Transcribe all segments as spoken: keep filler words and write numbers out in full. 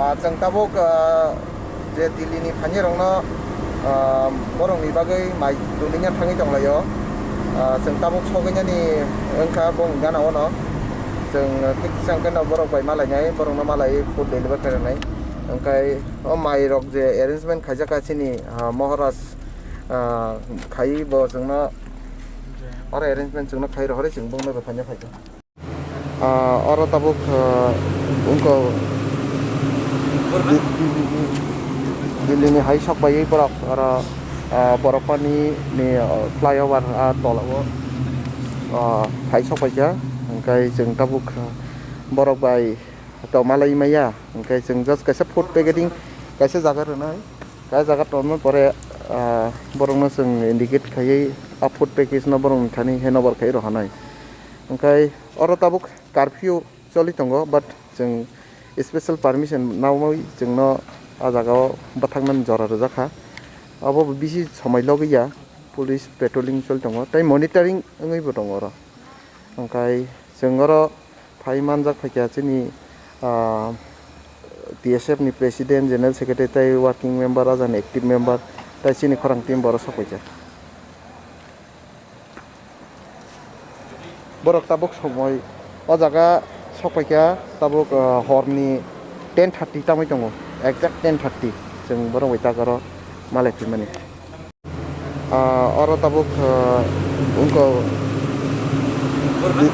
Ah, chwng tabuk, ah, je Delhi ni phainai rokno, ah, borok ni bagwi mai twnwi thangwi tonglaio. Ah, chwng tabuk sogwi nani wngkha bong gana ono. Chwng, ah, kisa keno borok bai malainai, borokno malai food deliver khainai. Hwnkhe o mai rok je arrangement khaijak kha chini, ah, Maharaj, ah, khai bo chwngno oro arrangement chwngno khai rohorwi chwng bongno rwphaina phaikha. Ah, oro tabuk, ah, wngkha Di-, Delhi ni hai sok baiwi borok oro, ah, Borokpani ni, ah, flyover, ah, tola o, ah, hai sok baikha, hwnkhe chwng tabuk, ah, borok bai tongmalai maya, hwnkhe chwng just kaisa food packeting kaisa jaga rwnai, kaisa jaga tonmani pore, ah, borokno chwng indicate khaiwi a food package no borokni thani handover khai rohornai. Hwnkhe oro tabuk curfew choli tongo, but chwng special permission naui chwngno a jagao bwthaknani jora rwjakha. Obo bo bisi somoi logwi ya, police patrolling choli tongo tei monitoring wngwi bo tongo oro. Hwnkhe chwng oro phai manjak phaikha chini, ah, T S F ni president, general secretary tei working member, ajani active member tei chini khorang team bo oro sok phaikha. Borok tabuk somoi o jaga sok paikha tabuk, ah, horni ten thirty tangwi tongo, exact ten thirty chwng borok bai tak oro malai phaimani. Ah, oro tabuk, ah, wngkha Di-,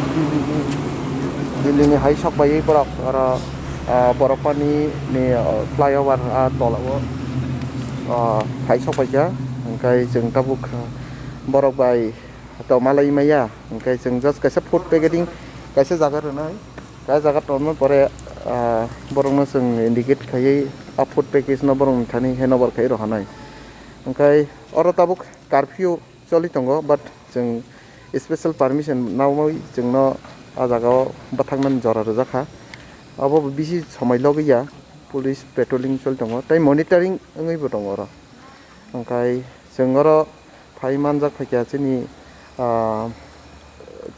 Delhi ni hai sok baiwi borok oro, ah, Borokpani ni, ah, flyover, ah, tola o, ah, hai sok paikha, hwnkhe chwng tabuk, ah, borok bai tongmalai maya, hwnkhe chwng just kaisa food packeting kaisa jaga rwnai, kaisa jaga tonmani pore, ah, borokno chwng indicate khaiwi a food package no borokni thani handover khai rohornai. Hwnkhe oro tabuk curfew choli tongo, but chwng special permission naui chwngno a jagao bwthaknani jora rwjakha. Obo bo bisi somoi logwi ya, police patrolling choli tongo tei monitoring wngwi bo tongo oro. Hwnkhe chwng oro phai manjak phaikha chini, ah,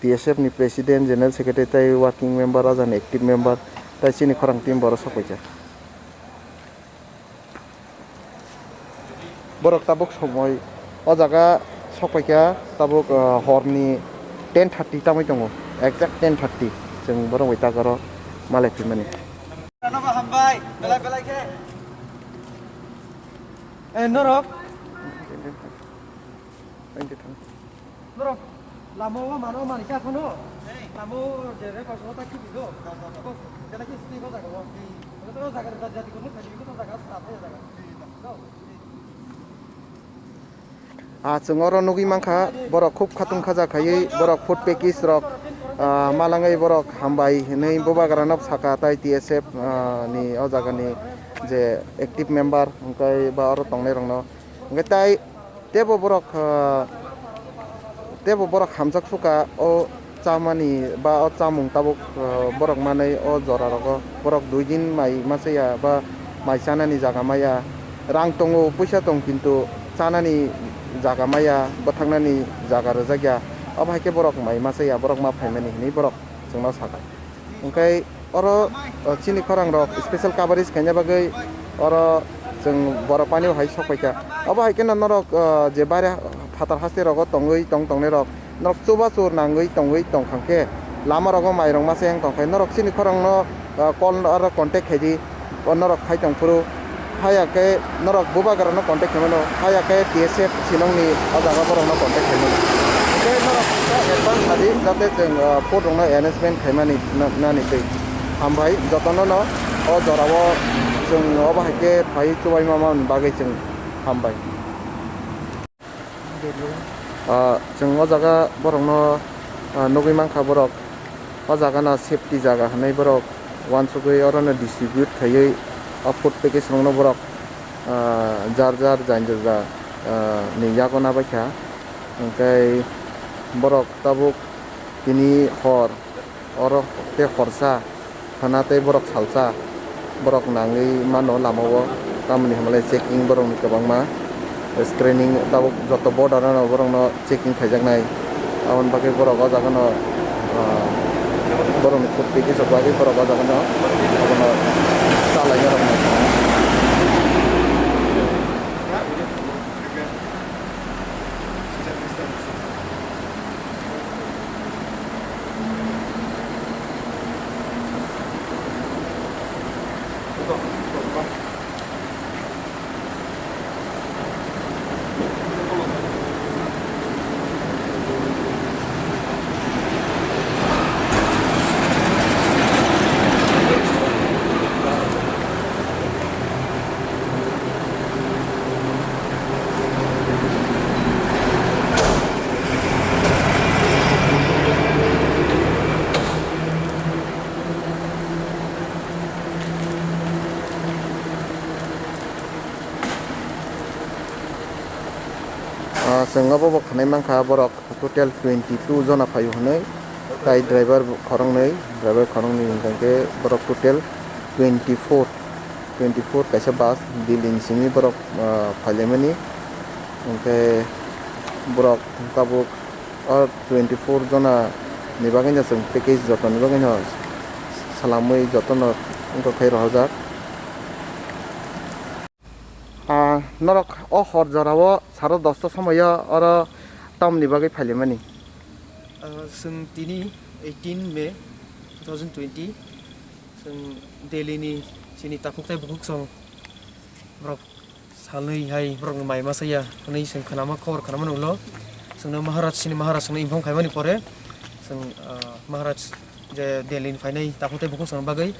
T S F ni president, general secretary tei working member, ajani active member tei chini khorang team bo oro sok paikha. Borok tabuk somoi o jaga sok paikha tabuk, ah, horni ten thirty tangwi tongo, exact ten thirty chwng borok bai tak oro malai phaimani. Nogo hambai, belai belai khe. Eh, norok. Thank you, thank you. Norok, lama o mano mani kha phano. Lama o je re koso ta kibi do. Kos, jela ki sini ko jaga o. Kos jaga, jati ko mukha, ko jaga, sa, jaga. Ah, chwng oro nugwi mankha, borok khub khatung khaja khaiwi, borok food package rok, ah, malangwi borok hambai hinwi bubagrano saka tai T S F, ah, ni o jagani je active member hwnkhe ba oro tongnai rokno. Hwnkhe tai teibo borok, ah, teibo borok hamjak suka o chamani ba o chamung tabuk, ah, borok manwi o jora rogo borok dui din mai masa ya ba mai chanani jaga maya, rang tongo, puisa tong, kintu chanani jaga maya, bwthaknani jaga rwjak ya, obo hai khe borok mai masa ya, borok ma phaimani hinwi borok chwngno sakha. Hwnkhe oro, o, chini khorang rok special coverage khaina bagwi oro chwng Borokpani o hai sok paikha. Obo hai kheno norok, o, je bare phatar haste rogo tongwi tong tongnai rok, norok chubachu nangwi tongwi tongkha khe, lama rogo mai rok masa yang tongkha, norok chini khorang no, o, call aro contact khaidi, o, norok phai tongphuru. Haya khe norok bubagrano contact khaimano, haya khe T S F Shillong ni o jaga borokno contact khaimano. Hwnkhe norok kisa advance sadi, jate chwng, ah, food rokno arrangement khaimani na-, nani twi. Hambai jotono no o jorao chwng obo hai khe phai chubai ma mani bagwi chwng hambai. Ah, chwng o jaga borokno, ah, nugwi mankha borok o jaga no safety jaga hinwi borok uansugwi orono distribute khaiwi o food package rokno borok, ah, jar jar jani jaga, ah, ni yago nabaikha. Hwnkhe borok tabuk tini hor oro tei horsa. Thana tei borok salsa, borok nangwi mano lama o, tamoni hwnmale checking borokni kwbangma, screening tabuk joto border ano borokno checking khaijaknai, aboni bagwi borok o jaga no, ah, borokni food package rok bagwi borok o jaga no abono chalai roknai. Chwng obo bo khwnai mankha, borok total twenty two jona phaio hwnwi, tai driver khoroknwi, driver khoroknwi hwnkhe borok total twenty four, twenty four kaisa bus Delhi ni simi borok, ah, phailaimani, hwnkhe borok tabuk o twenty four jona ni bagwino chwng package joto ni bagwino salamwi jotono wngkha khai rohorjak. Ah, norok o hor jorao saro dosta somoio oro tamni bagwi phailaimani? Ah, chwng tini eighteen May two thousand twenty, chwng Delhi ni chini takhuk tei bukhuk song borok salnwi hai borokni mai masa ya hwnwi chwng khwnama, khobor khwnamani ulo chwngno Maharaj, chini Maharaj chwngno inform khaimani pore chwng, ah, Maharaj je Delhi ni phainai takhuk tei bukhuk songni bagwi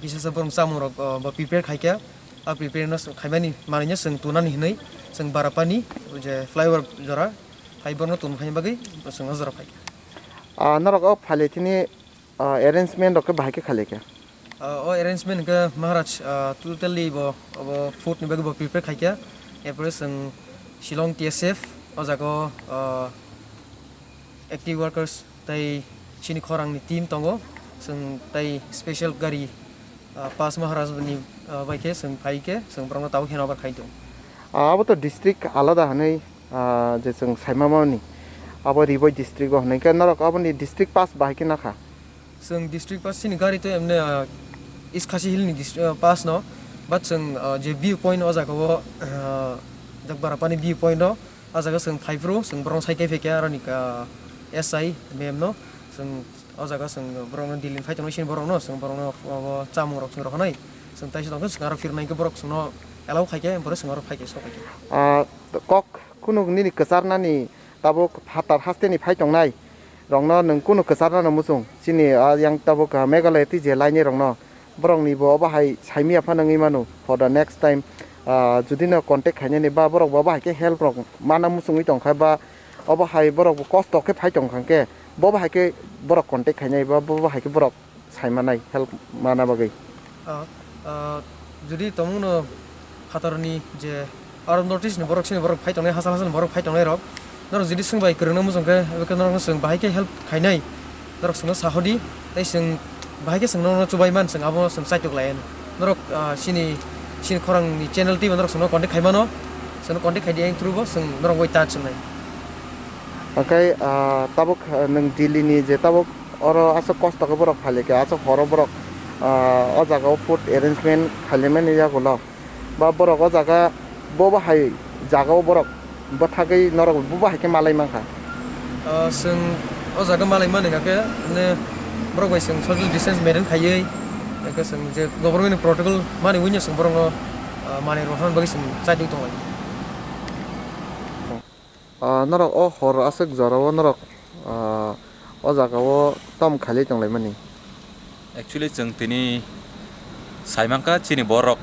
kisa borok chamung rok, ah, bo prepare khaikha. A prepare no khaimani manwino chwng tunani hinwi chwng Barapani je flyover jora hai borno tun phaini bagwi chwng o jora phai. Ah, norok o phailai thini, ah, arrangement rok khe bahai khe khailai kha? Ah, o arrangement hwnkhe Maharaj, ah, totally bo, bo food ni bagwi bo prepare khaikha. Erpore chwng Shillong T S F o jaga o, ah, active workers tei chini khorang ni team tongo, chwng tei special gari, ah, Pas Maharaj ni, ah, bai khe chwng phai khe chwng borokno tabuk handover khai tongo. Ah, abo to district alada hwnwi, ah, je chwng saimamani, abo Ri Bhoi district o hwnwi khe norok aboni district pass bahai khe nakha? Chwng district pass chini gari to emne, ah, East Khasi Hill ni dist-, ah, pass no, but chwng, ah, je view point o jaga o, ah, Barapani view point o, o jaga chwng phai phuru chwng borok sai kai phaikha aroni, ah, S I ma'am no, chwng o jaga chwng borokno Delhi ni phai tongnai sini borokno chwng borokno abo chamung rok chwng rw khanai chwng taisa tongkhe chwng aro phirnai khe borok chwngno allow khaikhe borok chwng aro phaikhe sok khaikhe. Ah, kok kunu nini kwcharnani tabuk phatar hasteni phai tongnai rokno nwng kunu kwcharnano muchung chini, ah, yang tabuk, ah, Meghalaya twi je lainai rokno? Borokni bo obo hai saimya phano wngwi mano for the next time, ah, judino contact khainani ba borok bo obo hai khe help rok mana muchungwi tongkha ba obo hai borok bo kosto khe phai tongkha khe bo bo hai khe borok contact khainai ba bo bo hai khe borok saimanai help mana bagwi. Ah, ah, judi tongmungno phatarni je aro North East ni borok sini borok phai tongnai, hasal hasal ni borok phai tongnai rok, norok jodi swng bai kwrwngno muchung khe, abo khe norokno chwng bahai khe help khainai, norok chwngno sahodi, tei chwng bahai khe chwng norokno chubai man, chwng abo chwng chaitok lai anw. Norok, ah, chini, chini khorang ni channel twi bo norok chwngno contact khai mano, chwngno contact khai di, ayang through bo chwng norok bai touch wngnai. Hwnkhe, ah, tabuk, ah, nwng Delhi ni je tabuk oro aswk kosto khe borok phai lai khe, aswk horo borok, ah, o jaga o food arrangement khailai mani yagulo. Ba borok o jaga bo bo hai jaga o borok bwthagwi norok bo bo hai khe malai mankha. Ah, chwng o jaga malai mani hwnkhe, mane borok bai chwng social distance maintain khaiwi, hwnkhe chwng je government ni protocol mani wngya chwng borokno, ah, manwi rwna bagwi chwng chaitwi tonglai. Ah, norok o hor aswk jora o norok, ah, o jaga o tamo khailai tonglaimani? Actually, chwng tini saimankha chini borok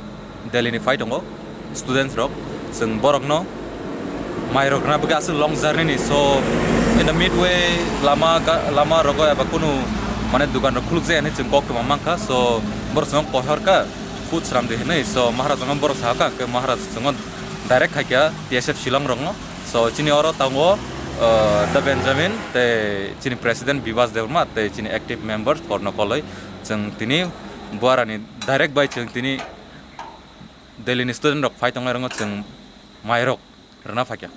Delhi ni phai tongo, students rok. Chwng borokno mai rok rwna bagwi aswk long journey ni. So, in the midway lama ga-, lama rogo eba kunu mane dukan rok khuluk jaya hinwi chwng koktwma mankha. So, borok chwng kothorkha food sram di hinwi. So, Maharaj no borok sahakha, hwnkhe Maharaj chwng direct khaikha T S F Shillong rokno. So, chini oro tongo, uh, Da Benjamin, tei chini president Bibas Debbarma, tei chini active members korno koloi. Chwng tini buarani direct bai chwng tini Delhi ni student rok phai tongnai rokno chwng mai rok rwna phaikha.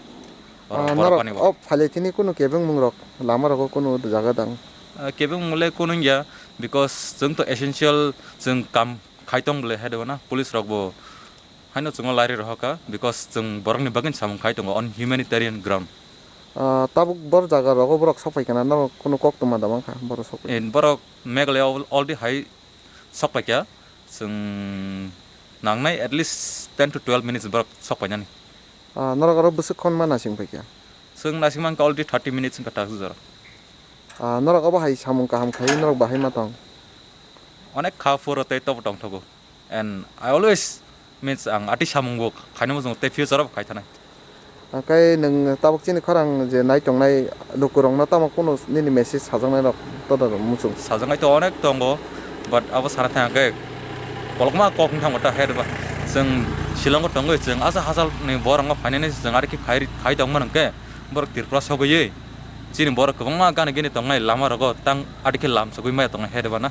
Oro Ah, borok norok pani bo. O phailai tini kunu kebengmung rok lama rogo kunu jaga dang? Ah, kebengmung le kunu wngya, because chwng to essential chwng kam khai tong bwle hai de na, police rok bo Haino chwngno lairwi rohorkha, because chwng borokni bagwino samung khai tongo on humanitarian ground. Ah, tabuk bor jaga rogo borok sok phaikha na, norok kunu koktwma da mankha borok sok phaikha? Eh, borok Meghalaya al-, already hai sok phaikha, chwng nangnai at least ten to twelve minutes borok sok phainani. Ah, norok oro bwswk khon ma naising phaikha? Chwng naising mankha already thirty minutes wngkha takjak jora. Ah, norok obo hai samung kaham khai norok bahai ma tong? Onek kha phuru tei tobo tongthogo. And I always, means, ang atwi samung bo khaina muchungo tei future o bo khai thanai. Hwnkhe nwng tabuk chini khorang je nai tongnai lukurokno tamo kunu nini message sajaknai rok toda rok muchung? Sajaknai to onek tongo, but abo sana thang khe kolokma kok wng thangma ta hai ba. Chwng Shillong o tongwi chwng asa hachal ni borok no phainani chwng ari khe khai, khai tongma hwnkhe Borok Tripura sogwi, chini borok kwbangma gana gini tongnai lama rogo tang adi khe lam sogwi maya tongnai he de bana.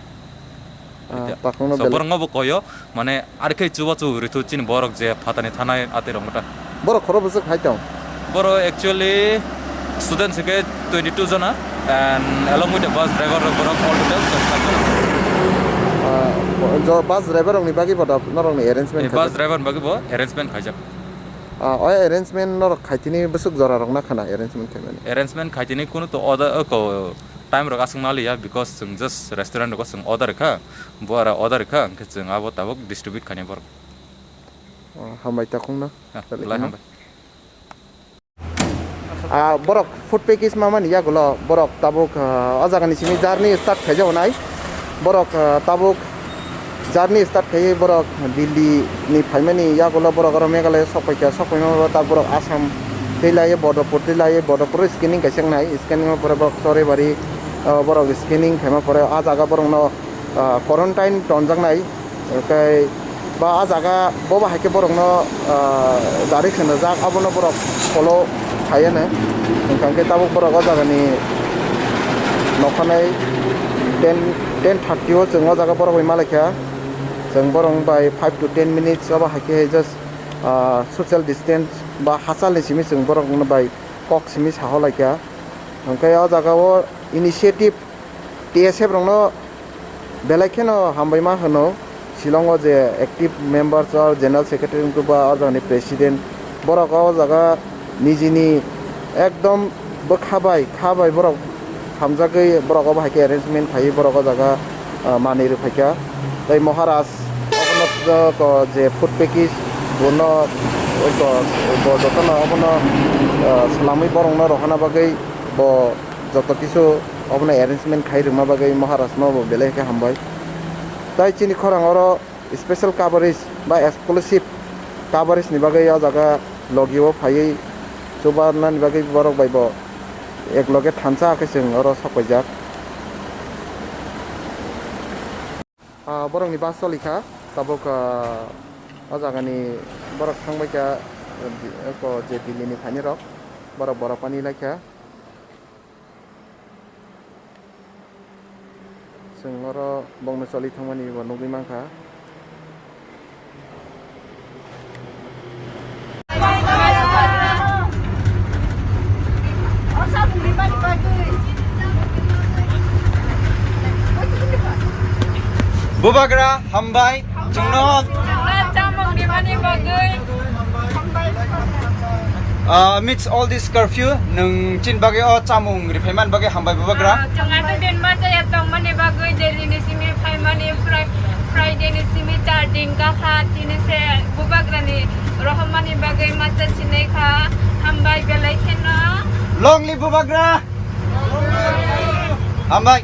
Ah, takhungno So, belai. Borok no bo koyo, mane, ari khe chubachu rithu chini borok je phatani thanai atwi rok mata. Borok khoro bwswk hai tong? Borok actually student se khe twenty two jona and along with the bus driver rok borok all total thirty five jona. Ah, jo-, bus driver rokni bagwi bo da norokni arrangement Eh, bus khaijak? Driver ni bagwi bo arrangement khaijak. Ah, o arrangement norok khaitini bwswk jora rok na khana arrangement khaimani? Arrangement khaitini kunu to order, o, ko, time rok aswk naliya because chwng just restaurant rogo chwng order kha. Bo aro order kha, hwnkhe chwng abo tabuk distribute khainai borok. Oh, hambai takhungno. Ah, Chali belai khana. Hambai. Ah, borok food package mamani yagulo borok tabuk, ah, o jagani simi journey start khaijak nai. Borok, ah, tabuk journey start khaiwi borok Delhi ni phaimani yagulo borok oro Meghalaya sok paikha, sok paima borok tak borok Assam tei laiye Bodopur tei laiye Bodopur scanning kaisa nai, scanning ma pore borok Chorebari, ah, borok scanning khaima pore ah jaga borokno ah, quarantine tonjaknai, tei ba ah jaga bo ba hai khe borokno, ah, direction rijak, abono borok follow khaiya no. Hwnkha khe tabuk borok o jagani nokhanai ten, ten thirty o chwng o jaga borok bai malaikha. Chwng borok bai five to ten minutes obo hai khe just, ah, social distance ba hachalni simi chwng borok bai kok simi saholaikha. Hwnkhe o jaga o initiative T S F rokno belai kheno hambai ma hwno. Shillong o je active members or general secretary wngkha ba o jagani president, borok o jaga nijini ekdom bwkha bai kha bai borok hamjagwi borok obo hai khe arrangement khaiwi borok o jaga, ah, manwi rwphaikha. Tei Maharaj obono, ah, ko je food package bono, ko, bo jotono obono, ah, swlamwi borokno rohorna bagwi bo joto kisu obono arrangement khai rwma bagwi Maharaj no bo belai khe hambai. Tai chini khorang oro special coverage ba exclusive coverage ni bagwi o jaga logi o phaiwi chubanani bagwi borok bai bo ek loge thansa khe chwng oro sok paijak. Ah, borokni bus choli kha, tabuk, ah, o jagani borok thangbai kha, ah, di-, eko je Delhi ni phaini rok, borok borok pani lai kha. Chwng oro bongni choli thangmani bo nugwi mankha. Bubagra, hambai, chwngno. Chwngno chamung rimani bagwi. Uh, amidst all this curfew, nwng chini bagwi o chamung riphaimani bagwi hambai, Bubagra. Ah, chwng aswk din ma chaya tongmani bagwi, Delhi ni simi phaimani, Fri-, Friday ni simi char din kakha, tini se Bubagra ni rohormani bagwi ma cha sinai kha, hambai belai kheno. Long live Bubagra! Hambai.